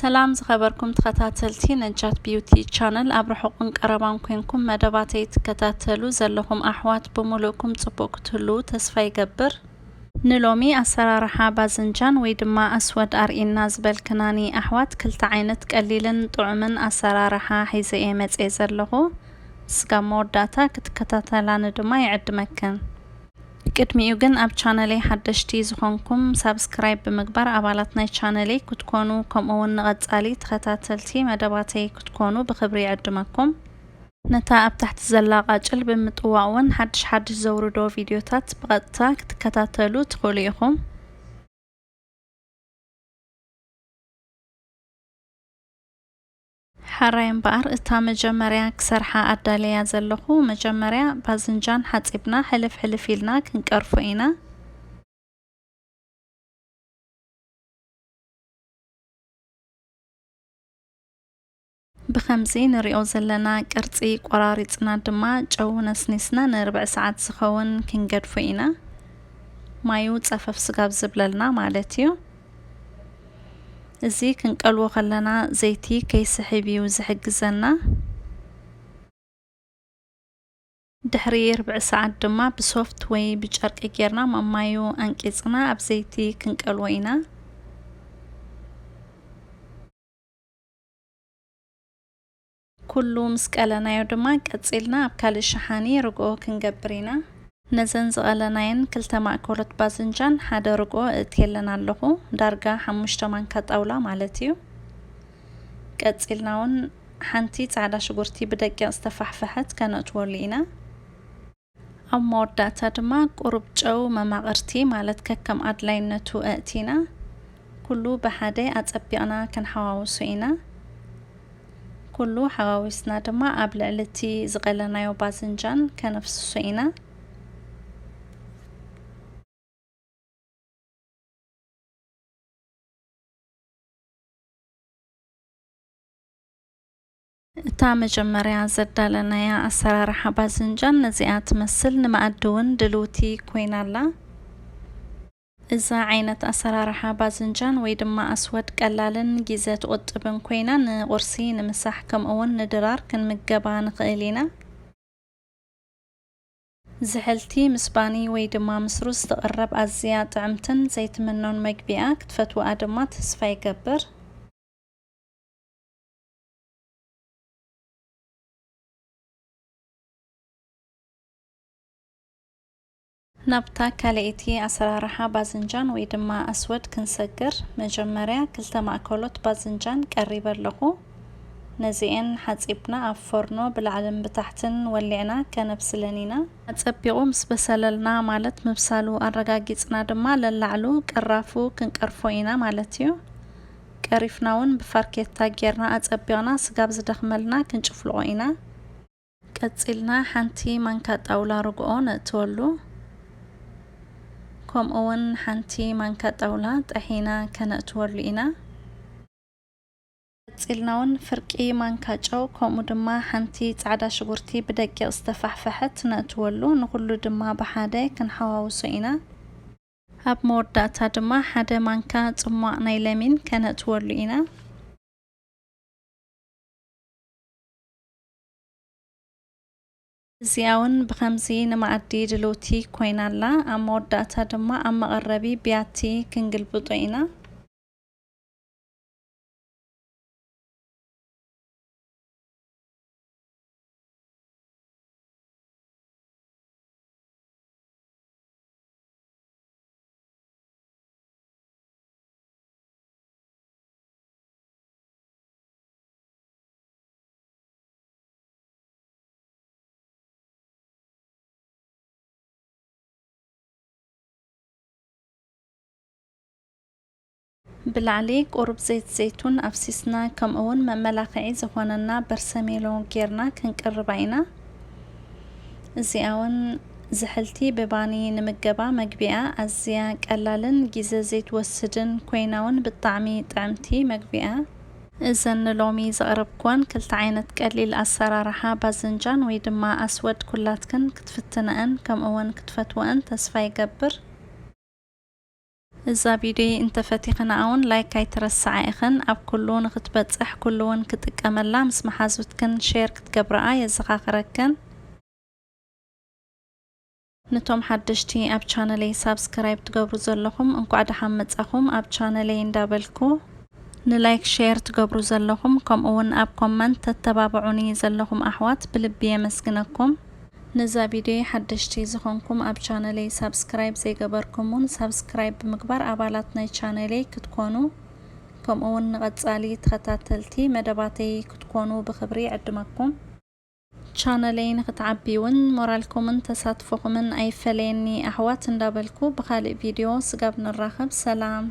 ሰላም ዝኸበርኩም ተኸታተልቲ ነጃት ቢዩቲ ቻነል፣ ኣብ ርሑቕን ቀረባን ኮንኩም መደባተይ ትከታተሉ ዘለኹም ኣሕዋት ብምሉእኩም ጽቡቕ ክትህልዉ ተስፋ ይገብር። ንሎሚ ኣሰራርሓ ባዝንጃን ወይ ድማ ኣስወድ ኣርእይና ዝበልክናኒ ኣሕዋት፣ ክልተ ዓይነት ቀሊልን ጥዑምን ኣሰራርሓ ሒዘ እየ መጽየ ዘለኹ። እስካብ መወዳእታ ክትከታተላኒ ድማ ይዕድመክን። ቅድሚኡ ግን ኣብ ቻነለይ ሓደሽቲ ዝኾንኩም ሳብስክራይብ ብምግባር ኣባላት ናይ ቻነለይ ክትኮኑ፣ ከምኡ እውን ንቐጻሊ ተኸታተልቲ መደባተይ ክትኮኑ ብኽብሪ ይዕድመኩም። ነታ ኣብ ታሕቲ ዘላ ቃጭል ብምጥዋቕ እውን ሓድሽ ሓድሽ ዘውርዶ ቪድዮታት ብቐጥታ ክትከታተሉ ትኽእሉ ኢኹም። ሓራይ እምበኣር፣ እታ መጀመርያ ክሰርሓ ኣዳለያ ዘለኹ፣ መጀመርያ ባዝንጃን ሓጺብና ሕልፍ ሕልፍ ኢልና ክንቀርፎ ኢና። ብኸምዚ ንሪኦ ዘለና ቅርጺ ቆራሪጽና ድማ ጨው ነስኒስና ንርብዕ ሰዓት ዝኸውን ክንገድፎ ኢና። ማዩ ጸፈፍ ስጋብ ዝብለልና ማለት እዩ። እዚ ክንቀልዎ ከለና ዘይቲ ከይስሕብ እዩ ዝሕግዘና። ድሕሪ ርብዕ ሰዓት ድማ ብሶፍት ወይ ብጨርቂ ጌርና ማማዩ ኣንቂጽና ኣብ ዘይቲ ክንቀልዎ ኢና። ኩሉ ምስ ቀለናዮ ድማ ቀጺልና ኣብ ካልእ ሸሓኒ ርግኦ ክንገብር ኢና። ነዘን ዝቐለናየን ክልተ ማእከሎት ባዝንጃን ሓደ ርግኦ እእትየለን ኣለኹ። ዳርጋ ሓሙሽተ ማንካ ጣውላ ማለት እዩ። ቀጺልና እውን ሓንቲ ጻዕዳ ሽጉርቲ ብደቂቕ ዝተፋሕፈሐት ከነእትወሉ ኢና። ኣብ መወዳእታ ድማ ቁሩብ ጨው መማቕርቲ፣ ማለት ከከም ኣድላይነቱ ኣእቲና፣ ኩሉ ብሓደ ኣጸቢቕና ክንሓዋውሶ ኢና። ኩሉ ሓዋዊስና ድማ ኣብ ልዕሊ እቲ ዝቐለናዮ ባዝንጃን ከነፍስሶ ኢና። እታ መጀመርያ ዘዳለናያ ኣሰራርሓ ባዝንጃን ነዚኣ ትመስል፣ ንመኣዲ እውን ድልውቲ ኮይና ኣላ። እዛ ዓይነት ኣሰራርሓ ባዝንጃን ወይ ድማ ኣስወድ ቀላልን ግዘ ትቑጥብን ኮይና፣ ንቑርሲ፣ ንምሳሕ፣ ከምኡ እውን ንድራር ክንምገባ ንኽእል ኢና። ዝሕልቲ ምስ ባኒ ወይ ድማ ምስ ሩዝ ትቕረብ ኣዝያ ጥዕምትን ዘይትምኖን መግቢ'ያ። ክትፈትውኣ ድማ ተስፋ ይገብር። ናብታ ካልኣይቲ ኣሰራርሓ ባዝንጃን ወይ ድማ ኣስወድ ክንሰግር፣ መጀመርያ ክልተ ማእከሎት ባዝንጃን ቀሪበ ኣለኹ። ነዚኤን ሓጺብና ኣብ ፎርኖ ብላዕልን ብታሕትን ወሊዕና ከነብስለን ኢና። ኣጸቢቑ ምስ በሰለልና፣ ማለት ምብሳሉ ኣረጋጊጽና ድማ፣ ለላዕሉ ቅራፉ ክንቀርፎ ኢና ማለት እዩ። ቀሪፍና እውን ብፋርኬታ ጌርና ኣጸቢቕና ስጋብ ዝደኽመልና ክንጭፍልቖ ኢና። ቀጺልና ሓንቲ ማንካ ጣውላ ርግኦ ነእትወሉ። ከምኡ እውን ሓንቲ ማንካ ጣውላ ጠሒና ከነእትወሉ ኢና። ቀጺልና እውን ፍርቂ ማንካ ጨው፣ ከምኡ ድማ ሓንቲ ጻዕዳ ሽጉርቲ ብደቂቕ ዝተፋሕፈሐት ነእትወሉ። ንኹሉ ድማ ብሓደ ክንሓዋውሶ ኢና። ኣብ መወዳእታ ድማ ሓደ ማንካ ጽሟቕ ናይ ለሚን ከነእትወሉ ኢና። እዚኣ እውን ብኸምዚ ንመኣዲ ድልውቲ ኮይና ኣላ። ኣብ መወዳእታ ድማ ኣብ መቐረቢ ብያቲ ክንግልብጦ ኢና። ብላዕሊ ቁሩብ ዘይት ዘይቱን ኣፍሲስና፣ ከምኡ እውን መመላኽዒ ዝኾነና በርሰሜሎ ጌርና ክንቅርባ ኢና። እዚኣ እውን ዝሕልቲ ብባኒ ንምገባ መግቢኣ ኣዝያ ቀላልን ግዜ ዘይትወስድን ኮይና እውን ብጣዕሚ ጥዕምቲ መግቢያ። እዘን ንሎሚ ዘቕረብኩወን ክልተ ዓይነት ቀሊል ኣሰራርሓ ባዝንጃን ወይ ድማ ኣስወድ ኩላትክን ክትፍትነአን ከምኡ እውን ክትፈትወአን ተስፋ ይገብር። እዛ ቪድዮ እንተፈቲኽንኣ እውን ላይክ ኣይትረስዓ ኢኽን። ኣብ ኩሉ ንክትበፅሕ ኩሉ እውን ክጥቀመላ ምስ መሓዙትክን ሼር ክትገብርኣ የዘኻኽረክን። ንቶም ሓደሽቲ ኣብ ቻነለይ ሳብስክራይብ ትገብሩ ዘለኹም እንኳዕ ደሓን መጻኹም ኣብ ቻነለይ እንዳበልኩ፣ ንላይክ ሼር ትገብሩ ዘለኹም ከምኡ እውን ኣብ ኮመንት ተተባብዑኒ ዘለኹም ኣሕዋት ብልቢ የመስግነኩም። ነዛ ቪድዮ ሓደሽቲ ዝኾንኩም ኣብ ቻነለይ ሳብስክራይብ ዘይገበርኩም እውን ሳብስክራይብ ብምግባር ኣባላት ናይ ቻነለይ ክትኮኑ ከምኡ እውን ንቐጻሊ ተኸታተልቲ መደባተይ ክትኮኑ ብኽብሪ ይዕድመኩም። ቻነለይ ንክትዓቢ እውን ሞራልኩምን ተሳትፎኹምን ኣይፈለየኒ ኣሕዋት እንዳበልኩ ብኻልእ ቪድዮ ስጋብ ንራኸብ ሰላም።